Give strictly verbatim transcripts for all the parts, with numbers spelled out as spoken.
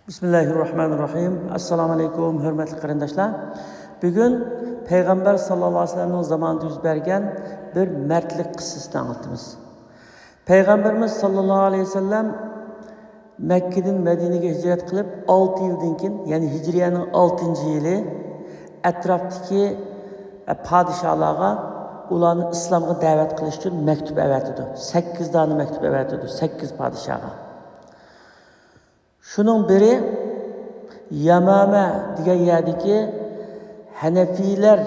بىسمىللاھىررەھمانىررەھىم. ئەسسالامۇ ئەلەيكۇم، ھۆرمەتلىك قېرىنداشلار. بۈگۈن پەيغەمبەر ساللاللاھۇ ئەلەيھى ۋەسەللەمنىڭ زامانىدا يۈز بەرگەن بىر مەردلىك قىسسىسىنى ئاڭلىتىمىز. پەيغەمبىرىمىز ساللاللاھۇ ئەلەيھى ۋەسەللەم مەككىدىن مەدىنىگە ھىجرەت قىلىپ، ئالتە يىلدىن كېيىن، يەنى ھىجرىيەنىڭ ئالتىنچى يىلى، ئەتراپتىكى پادىشاھلارغا ئۇلارنى ئىسلامغا دەۋەت قىلىش ئۈچۈن مەكتۇپ ئەۋەتىدۇ. سەككىز دانە مەكتۇپ ئەۋەتىدۇ، سەككىز پادىشاھقا. شۇنىڭ بىرى يامامە دېگەن يەردىكى ھەنەفىيلەر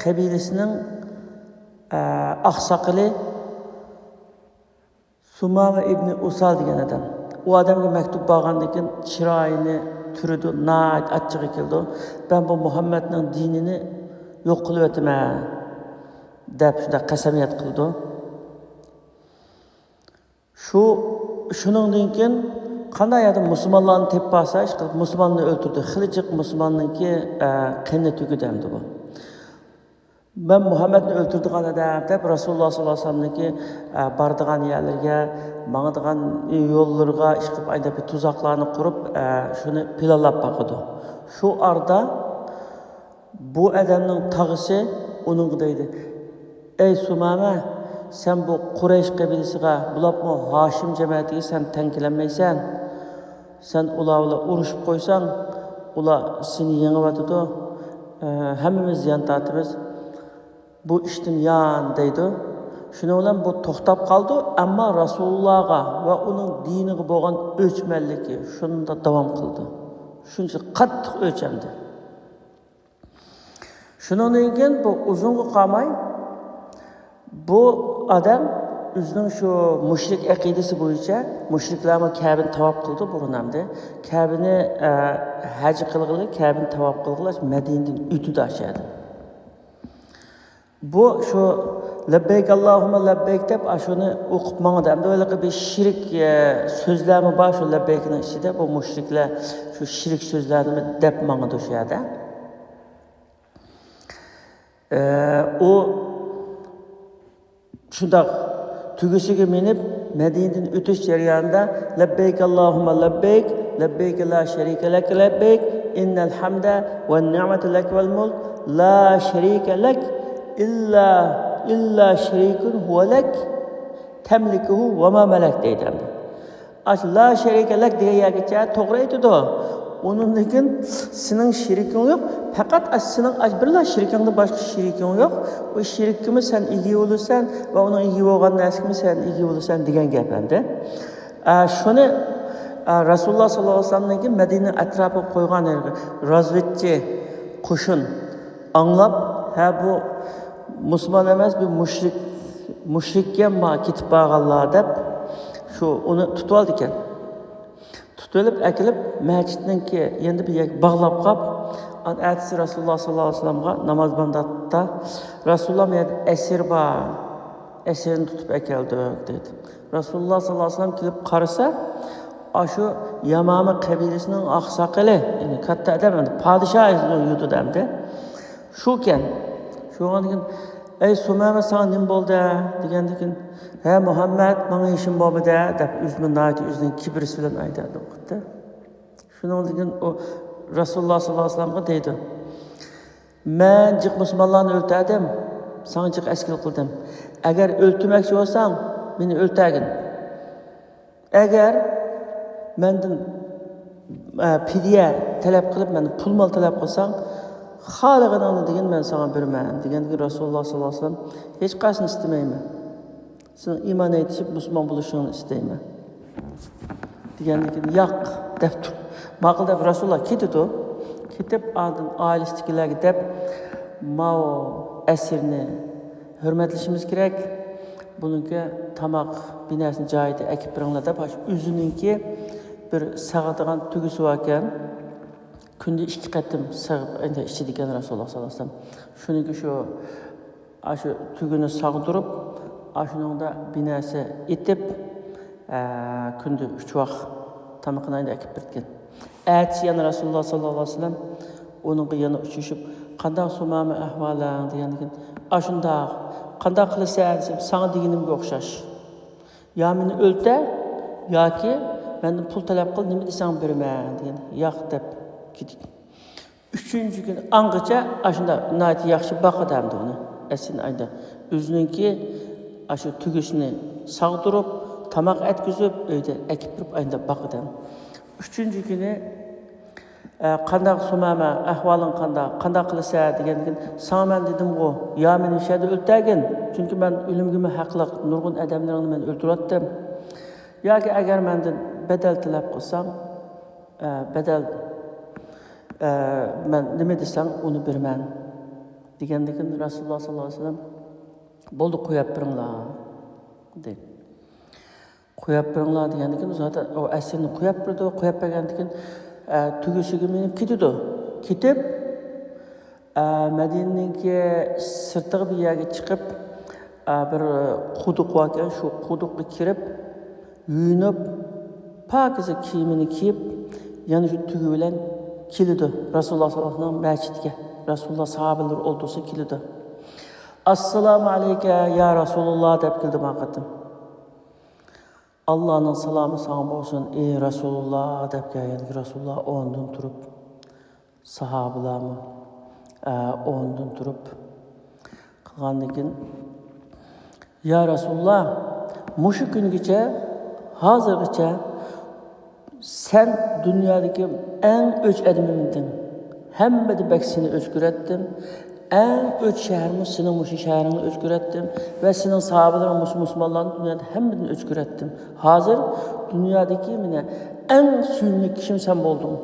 قەبىلىسىنىڭ، ئە، ئاقساقىلى سۇمامە ئىبنى ئۇسال دېگەن ئادەم. ئۇ ئادەمگە مەكتۇپ بارغاندىن كېيىن چىرايىنى تۈرىدۇ، ناھايىتى ئاچچىقى كېلىدۇ. مەن بۇ مۇھەممەدنىڭ دىنىنى يوق قىلىۋېتىمەن، دەپ شۇنداق قەسەمياد قىلىدۇ. شۇ، شۇنىڭدىن كېيىن قانداق يەردە مۇسۇلمانلارنى تېپىپ بارسا، ئىشقىلىپ مۇسۇلماننى ئۆلتۈردى. خېلى جىق مۇسۇلماننىڭكى، ئە، قېنى تۈگىدى ئەمدى بۇ. مەن مۇھەممەدنى ئۆلتۈردىغان ئادەم دەپ، رەسۇلۇللا ساللاللاھۇ ئەلەيھى ۋەسەللەمنىڭكى، ئە، بارىدىغان يەرلىرىگە، ماڭىدىغان يوللىرىغا ئىشقىلىپ ئايدەپ بىر تۇزاقلارنى قۇرۇپ، ئە، شۇنى پىلانلاپ باقىدۇ. شۇ ئارىدا بۇ ئادەمنىڭ تاغىسى ئۇنىڭغا دەيدۇ، ئەي سۇمامە، سەن بۇ قۇرەيش قەبىلىسىغا، بولۇپمۇ ھاشىم جەمەتىگە سەن تەڭ كېلەلمەيسەن. سەن ئۇلار بىلەن ئۇرۇشۇپ قويساڭ، ئۇلار سېنى يېڭىۋاتىدۇ. ئە، ھەممىمىز زىيان تارتىمىز. بۇ ئىشتىن يان دەيدۇ. شۇنىڭ بىلەن بۇ توختاپ قالىدۇ، ئەمما رەسۇلۇللاغا ۋە ئۇنىڭ دىنىغا بولغان ئۆچمەنلىكى شۇنداق داۋام قىلىدۇ. شۇنچە قاتتىق ئۆچ ئەمدى. شۇنىڭدىن كېيىن بۇ ئۇزۇنغا قالماي، بۇ ئادەم ئۆزىنىڭ شۇ مۇشرىك ئەقىدىسى بويىچە، مۇشرىكلارمۇ كەبىنى تاۋاپ قىلىدۇ بۇرۇن ئەمدى. كەبىنى، ئە، ھەج قىلغىلى، كەبىنى تاۋاپ قىلغىلى مەدىنىدىن ئۆتىدۇ ئاشۇ ئادەم. بۇ شۇ لەببەيك ئاللاھۇممە لەببەيك دەپ ئاشۇنى ئوقۇپ ماڭىدۇ. ئەمدى ھېلىقى بىر شىرك، ئە، سۆزلەرمۇ بار شۇ لەببەيكنىڭ ئىچىدە. بۇ مۇشرىكلار شۇ شىرك سۆزلەرنى دەپ ماڭىدۇ شۇ يەردە. ئە، ئۇ شۇنداق تۆگىسىگە مىنىپ، مەدىنىدىن ئۆتۈش جەريانىدا، لەببەيك ئاللاھۇممە لەببەيك، لەببەيك لا شەرىكە لەك لەببەيك، ئىننەل ھەمدە ۋەن نىئمەتە لەك ۋەل مۇلك، لا شەرىكە لەك، ئىللا، ئىللا شەرىكۇن ھۇۋە لەك، تەملىكۇھۇ ۋە ما مەلەك دەيدۇ ئەمدى. ئاشۇ لا شەرىكە لەك دېگەن يەرگىچە توغرا ئېيتىدۇ. ئۇنىڭدىن كېيىن سېنىڭ شېرىكىڭ يوق. پەقەت ئاش سېنىڭ ئاش بىرلا شېرىكىڭدىن باشقا شېرىكىڭ يوق. ئۇ شېرىككىمۇ سەن ئىگە بولىسەن ۋە ئۇنىڭ ئىگە بولغان نەرسىگىمۇ سەن ئىگە بولىسەن دېگەن گەپ ئەمدى. ئە، شۇنى، ئە، رەسۇلۇللا ساللاللاھۇ ئەلەيھى ۋەسەللەمنىڭكى مەدىنە ئەتراپىغا قويغان رازۋېدچى قوشۇن ئاڭلاپ، ھە، بۇ مۇسۇلمان ئەمەس، بۇ مۇشرىك، مۇشرىككەن ما كېتىپ بارغانلار دەپ، شۇ ئۇنى تۇتۇۋالىدىكەن. تۇتۇۋېلىپ ئەكېلىپ، مەسچىتنىڭكى يېنىدا بىر يەرگە باغلاپ قاپ، ئان-، ئەتىسى رەسۇلۇللا ساللاللاھۇ ئەلەيھى ۋەسەللەمغا ناماز بامداتتا، رەسۇلۇللا، مەن يەردە ئەسىر بار، ئەسىرنى تۇتۇپ ئەكەلدۇق، دېدى. رەسۇلۇللا ساللاللاھۇ ئەلەيھى ۋەسەللەم كېلىپ قارىسا، ئاشۇ يامامە قەبىلىسىنىڭ ئاقساقىلى، يەنى كاتتا ئادەم، يەنى پادىشاھ يۇرتىدا ئەمدى. شۇكەن. شۇ بولغاندىن كېيىن، ئەي سۇمامە، ساڭا نېمە بولدى؟ دېگەندىن كېيىن، ھە مۇھەممەد، ماڭا ھېچنېمە بولمىدى، دەپ ئۆزىمۇ ناھايىتى ئۆزىنىڭ كىبرىسى بىلەن ئايدىڭ. شۇنىڭدىن كېيىن ئۇ رەسۇلۇللا ساللاللاھۇ ئەلەيھى ۋەسەللەمگە دەيدۇ، مەن جىق مۇسۇلمانلارنى ئۆلتۈردۈم، ساڭا جىق ئەسكىلىك قىلدىم. ئەگەر ئۆلتۈرمەكچى بولساڭ، مېنى ئۆلتۈرگىن. ئەگەر مەندىن، ئە، پىدىيە تەلەپ قىلىپ، مەندىن پۇل مال تەلەپ قىلساڭ، خالىغىنىڭنى دېگىن، مەن ساڭا بېرىمەن، دېگەندىكىن رەسۇلۇللا ساللاللاھۇ ئەلەيھى ۋەسەللەم، ھېچقايسىنى ئىستىمەيمەن. سېنىڭ ئىمان ئېيتىشىپ مۇسۇلمان بولۇشۇڭنى ئىستەيمەن، دېگەندىن كېيىن، ياق، دەپتۇ. ماقۇل دەپ رەسۇلۇللا كېتىدۇ. كېتىپ، ئاندىن ئائىلىسىدىكىلەرگە دەپ، ماۋۇ ئەسىرنى ھۆرمەتلىشىمىز كېرەك. بۇنىڭكى تاماق، بىر نەرسىنى جايىدا ئەكىپ بېرىڭلار دەپ، ئاشۇ ئۆزىنىڭكى بىر ساغىدىغان تۆگىسى باركەن. كۈندە ئىككى قېتىم سېغىپ، ئەندى ئىچىدىكەن رەسۇلۇللا ساللاللاھۇ ئەلەيھى ۋەسەللەم. شۇنىڭكى شۇ، ئاشۇ تۆگىنى ساغدۇرۇپ، ئاشۇنىڭدا بىر نەرسە ئېتىپ، ئە، كۈندە ئۈچ ۋاق تامىقىنى ئەندى ئەكىپ بېرىدىكەن. ئەتىسى يەنە رەسۇلۇللا ساللاللاھۇ ئەلەيھى ۋەسەللەم ئۇنىڭغا يەنە ئۇچرىشىپ، قانداق سۇمامە ئەھۋالىڭ؟ دېگەندىن كېيىن، ئاشۇنداق، قانداق قىلىسەن؟ دېسەم، ساڭا دېگىنىمگە ئوخشاش. يا مېنى ئۆلتە، ياكى مەندىن پۇل تەلەپ قىل، نېمە دېسەڭ بېرىمەن» دېگەن. «ياق» دەپ كېتىدۇ. ئۈچىنچى كۈنى ئاڭغىچە ئاشۇنداق ناھايىتى ياخشى باقىدۇ ئەمدى ئۇنى. ئەسلىنى ئايدا ئۆزىنىڭكى ئاشۇ تۆگىسىنى ساغدۇرۇپ، تاماق ئەتكۈزۈپ، ئۆيدە ئەكىپ بېرىپ ئايدا باقىدۇ. ئۈچىنچى كۈنى، «ئە، قانداق سۇمامە، ئەھۋالىڭ قانداق، قانداق قىلىسەن؟» دېگەندىن كېيىن، «ساڭا مەن دېدىمغۇ، يا مېنى شۇ يەردە ئۆلتۈرگىن، چۈنكى مەن ئۆلۈمگىمۇ ھەقلىق، نۇرغۇن ئادەملەرنى مەن ئۆلتۈرۈۋەتتىم. ياكى ئەگەر مەندىن بەدەل تەلەپ قىلساڭ، ئە، بەدەل، ئە، مەن نېمە دېسەڭ، ئۇنى بېرىمەن» دېگەندىن كېيىن رەسۇلۇللا ساللاللاھۇ ئەلەيھى ۋەسەللەم، «بولدى، قويۇپ بېرىڭلار» دېدى. «قويۇپ بېرىڭلار» دېگەندىن كېيىن، زادى ئۇ ئەسىرنى قويۇپ بېرىدۇ. قويۇپ بەرگەندىن كېيىن، ئە، تۆگىسىگە مىنىپ كېتىدۇ. كېتىپ، ئە، مەدىنىنىڭكى سىرتىغا بىر يەرگە چىقىپ، ئە، بىر قۇدۇق باركەن، شۇ قۇدۇققا كىرىپ، يۇيۇنۇپ، پاكىزە كىيىمىنى كىيىپ، يەنە شۇ تۆگە بىلەن كېلىدۇ رەسۇلۇللا ساللاللاھۇ ئەلەيھى ۋەسەللەم مەسچىتكە. رەسۇلۇللا ساھابىلىرى ئولتۇرسا كېلىدۇ. «ئەسسالامۇ ئەلەيكە يا رەسۇلۇللا» دەپ كېلىدۇ ما قېتىم. «ئاللانىڭ سالامى ساڭا بولسۇن، ئى رەسۇلۇللا» دەپ كەلگەندىكىن رەسۇلۇللا ئورنىدىن تۇرۇپ، ساھابىلارمۇ، ئە، ئورنىدىن تۇرۇپ قىلغاندىن كېيىن، «يا رەسۇلۇللا، مۇشۇ كۈنگىچە، ھازىرغىچە سەن دۇنيادىكى ئەڭ ئۆچ ئادىمىم ئىدىڭ. ھەممىدىن بەك سېنى ئۆچ كۆرەتتىم. ئەڭ ئۆچ شەھەرمۇ سېنىڭ مۇشۇ شەھىرىڭنى ئۆچ كۆرەتتىم. ۋە سېنىڭ ساھابىلىرىڭ مۇشۇ مۇسۇلمانلارنى دۇنيادا ھەممىدىن ئۆچ كۆرەتتىم. ھازىر دۇنيادىكى مانا ئەڭ سۆيۈملۈك كىشىم سەن بولدۇڭ.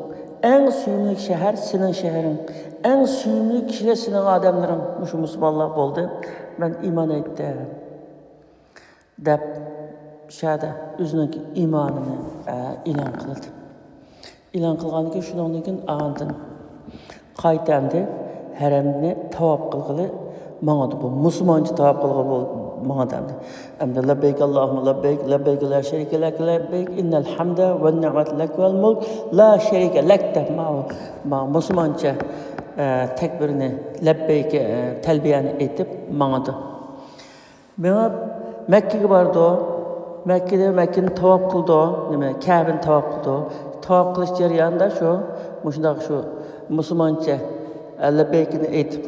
ئەڭ سۆيۈملۈك شەھەر سېنىڭ شەھىرىڭ. ئەڭ سۆيۈملۈك كىشىلەر سېنىڭ ئادەملىرىڭ مۇشۇ مۇسۇلمانلار بولدى. مەن ئىمان ئېيتتىم» دەپ، شۇ يەردە ئۆزىنىڭكى ئىمانىنى، ئە، ئېلان قىلدى. ئېلان قىلغاندىن كېيىن، شۇنىڭدىن كېيىن ئاندىن قايتا ئەمدى ھەرەمنى تاۋاپ قىلغىلى ماڭىدۇ. بۇ مۇسۇلمانچە تاۋاپ قىلغىلى بول-، ماڭىدۇ ئەمدى. ئەمدى «لەببەيك ئاللاھۇممە لەببەيك، لەببەيك لا شەرىكە لەك لەببەيك، ئىننەل ھەمدە ۋەن نىئمەتە لەك ۋەل مۇلك لا شەرىكە لەك» دەپ، ماۋۇ، ماۋۇ مۇسۇلمانچە، ئە، تەكبىرنى، لەببەيك، ئە، تەلبىيەنى ئېيتىپ ماڭىدۇ. مېڭىپ مەككىگە بارىدۇ. مەككىدە مەككىنى تاۋاپ قىلىدۇ. نېمە، كەبىنى تاۋاپ قىلىدۇ. تاۋاپ قىلىش جەريانىدا شۇ، مۇشۇنداق شۇ مۇسۇلمانچە، ئە، لەببەيكىنى ئېيتىپ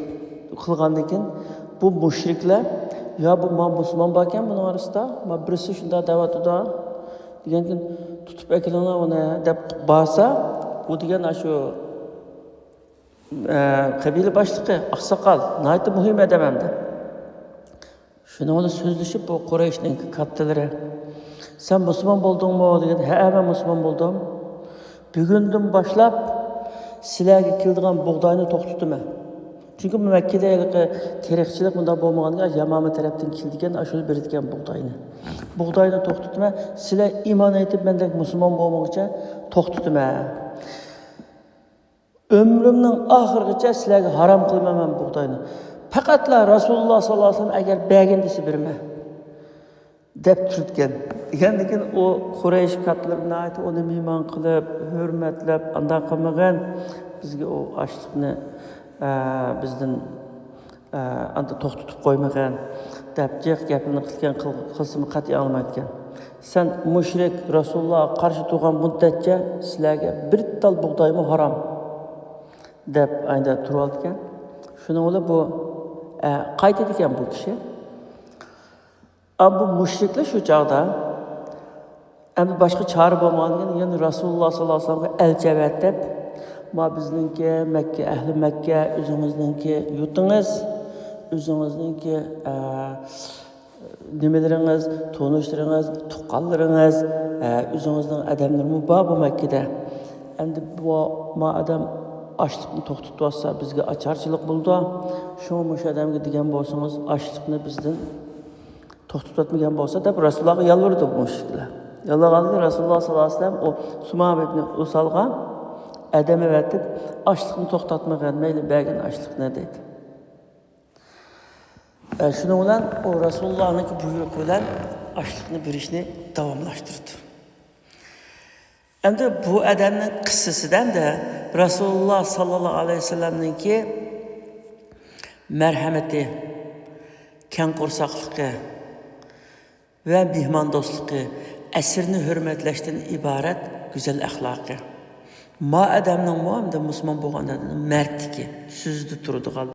قىلغاندىن كېيىن، بۇ مۇشرىكلار، «يا، بۇ ما مۇسۇلمان باركەن بۇنىڭ ئارىسىدا، ما بىرسى شۇنداق دەۋاتىدۇ» دېگەندىن كېيىن، «تۇتۇپ ئەكېلىڭلار ئۇنى» دەپ بارسا، ئۇ دېگەن ئاشۇ، ئە، قەبىلە باشلىقى، ئاقساقال، ناھايىتى مۇھىم ئادەم ئەمدى. شۇنىڭ بىلەن سۆزلىشىپ بۇ قۇرەيشنىڭ كاتتىلىرى، «سەن مۇسۇلمان بولدۇڭمۇ؟» دېگەندە، «ھەئە، مەن مۇسۇلمان بولدۇم. بۈگۈندىن باشلاپ سىلەرگە كېلىدىغان بۇغداينى توختىتىمەن.» چۈنكى مەككىدە ھېلىقى تېرىقچىلىق مۇنداق بولمىغانىكەن، يامامە تەرەپتىن كېلىدىكەن، ئاشۇ بېرىدىكەن بۇغداينى. «بۇغداينى توختىتىمەن، سىلەر ئىمان ئېيتىپ مەندەك مۇسۇلمان بولمىغۇچە توختىتىمەن. ئۆمرۈمنىڭ ئاخىرىغىچە سىلەرگە ھارام قىلمايمەن بۇغداينى. پەقەتلا رەسۇلۇللا ساللاللاھۇ ئەلەيھى ۋەسەللەم ئەگەر بەرگەن دېسە بېرىمەن» دەپ تۇرىدىكەن. دېگەندىكىن ئۇ قۇرەيش كاتتىلىرى ناھايىتى ئۇنى مېھمان قىلىپ، ھۆرمەتلەپ، ئانداق قىلمىغىن، بىزگە ئۇ ئاشلىقنى، ئە، بىزدىن ئە، ئاندا توختىتىپ قويمىغىن دەپ جىق گەپلىرىنى قىلغان قىل-، قىلسىمۇ قەتئىي ئاڭلىمايدىكەن. سەن مۇشرىك، رەسۇلۇللاغا قارشى تۇرغان مۇددەتچە سىلەرگە بىر تال بۇغدايمۇ ھارام دەپ ئايدا تۇرۇۋالىدىكەن. شۇنىڭ بىلەن بۇ، ئە، قايتىدىكەن بۇ كىشى. ئەمما بۇ مۇشرىكلار شۇ چاغدا ئەمدى باشقا چارە بولمىغاندىن كېيىن يەنە رەسۇلۇللا ساللاللاھۇ ئەلەيھى ۋەسەللەمگە ئەلچى ئەۋەتىپ، ما بىزنىڭكى مەككە، ئەھلى مەككە، ئۆزىڭىزنىڭكى يۇرتىڭىز، ئۆزىڭىزنىڭكى، ئە، نېمىلىرىڭىز، تونۇشلىرىڭىز، تۇغقانلىرىڭىز، ئە، ئۆزىڭىزنىڭ ئادەملىرىمۇ بار بۇ مەككىدە. ئەمدى بۇ، ما ئادەم ئاشلىقنى توختىتىۋاتسا، بىزگە ئاچارچىلىق بولىدۇ. شۇڭا مۇشۇ ئادەمگە دېگەن بولسىڭىز، ئاشلىقنى بىزدىن توختىتىۋەتمىگەن بولسا دەپ رەسۇلۇللاغا يالۋۇرىدۇ بۇ مۇشرىكلار. يالۋۇرغاندىن كېيىن رەسۇلۇللا ساللاللاھۇ ئەلەيھى ۋەسەللەم ئۇ سۇمامە ئىبنى ئۇسالغا ئادەم ئەۋەتىپ، ئاشلىقنى توختاتمىغىن، مەيلى بەرگىن ئاشلىقنى دەيدۇ. ئە، شۇنىڭ بىلەن ئۇ رەسۇلۇللانىڭكى بۇيرۇقى بىلەن ئاشلىقنى بېرىشنى داۋاملاشتۇرىدۇ. ئەمدى بۇ ئادەمنىڭ قىسسىسىدە ئەمدى رەسۇلۇللا ساللاللاھۇ ئەلەيھى ۋەسەللەمنىڭكى مەرھەمىتى، كەڭ قورساقلىقى ۋە مېھماندوستلۇقى، ئەسىرنى ھۆرمەتلەشتىن ئىبارەت گۈزەل ئەخلاقى. ما ئادەمنىڭمۇ ئەمدى مۇسۇلمان بولغان ئادەمنىڭ مەردلىكى، سۆزىدە تۇرىدىغان،